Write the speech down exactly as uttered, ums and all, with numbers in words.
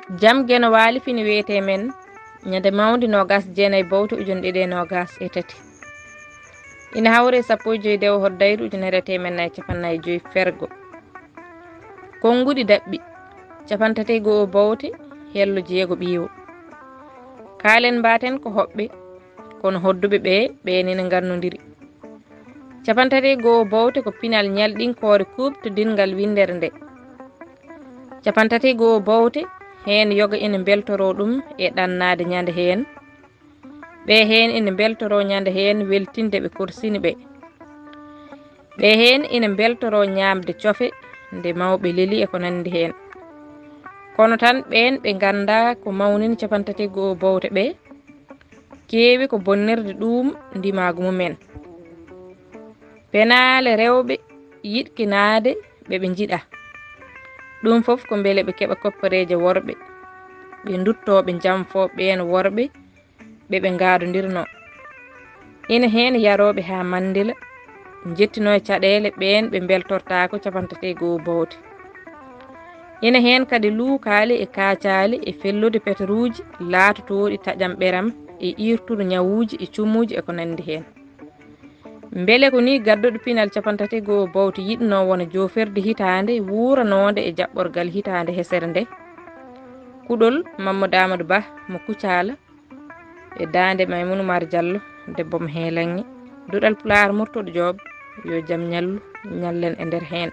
Jam Geno Waali fini wiyetee men ñande mawndi noogas jeenayi bowte ujunɗe ɗiɗi e noogas e tati. Ina hawri e sappo e joy dewo hoddayru ujunere e teemeɗɗe nayi e capanɗe nayi e joy fergo. Konnguɗi daɓɓi, capanɗe tati e go'o bowte, hello jeego ɓiiwo. Kaalen mbaaten ko hoɓɓe, kono hodduɓe ɓe, ɓeen ina ngannondiri. Capanɗe tati e go'o bowte ko pinal ñalɗinkoore kuuɓtodinngal winndere nde. Capanɗe tati e go'o bowte, heen yoga ina mbeltoroo ɗum e ɗannaade ñande heen. Ɓe heen ina mbeltoroo ñande heen weltinde ɓe korsini ɓe. Ɓe heen ina mbeltoroo ñaamde cofe nde mawɓe leli e ko nanndi heen. Kono tan ɓeen ɓe nganndaa ko mawnini capanɗe tati e go'o bowte ɓe, keewi ko bonnirde ɗuum ndimaagu mumen. Penaale rewɓe yiɗkinaade ɓe ɓe njiɗa. Ɗum fof ko mbele ɓe keɓa koppareeje worɓe, ɓe nduttoo ɓe njamfoo ɓeen worɓe ɓe ɓe ngaadondirnoo. Ina heen yarooɓe haa manndila, njettinoo e caɗeele ɓeen ɓe mbeltortaako capanɗe tati e go'o bowte. Ina heen kadi luukaali e kaacaali e fellude peteruuji laatotooɗi taƴam ɓeram e iirtude ñawuuji e cumuuji e ko nanndi heen. Mbele ko nii gadduɗo pinal capanɗe tati e go'o bowte yiɗnoo wona jooferde hitaande wuuranoonde e jaɓɓorgal hitaande hesere nde? Kuɗol Mamadou Amadou Ba mo Kucala e daande Maymouna Oumar Diallo, debbo mo Heelanŋe. Duɗal Pulaar Murtuɗo Joob, yo jam ñallu, ñallen e nder heen.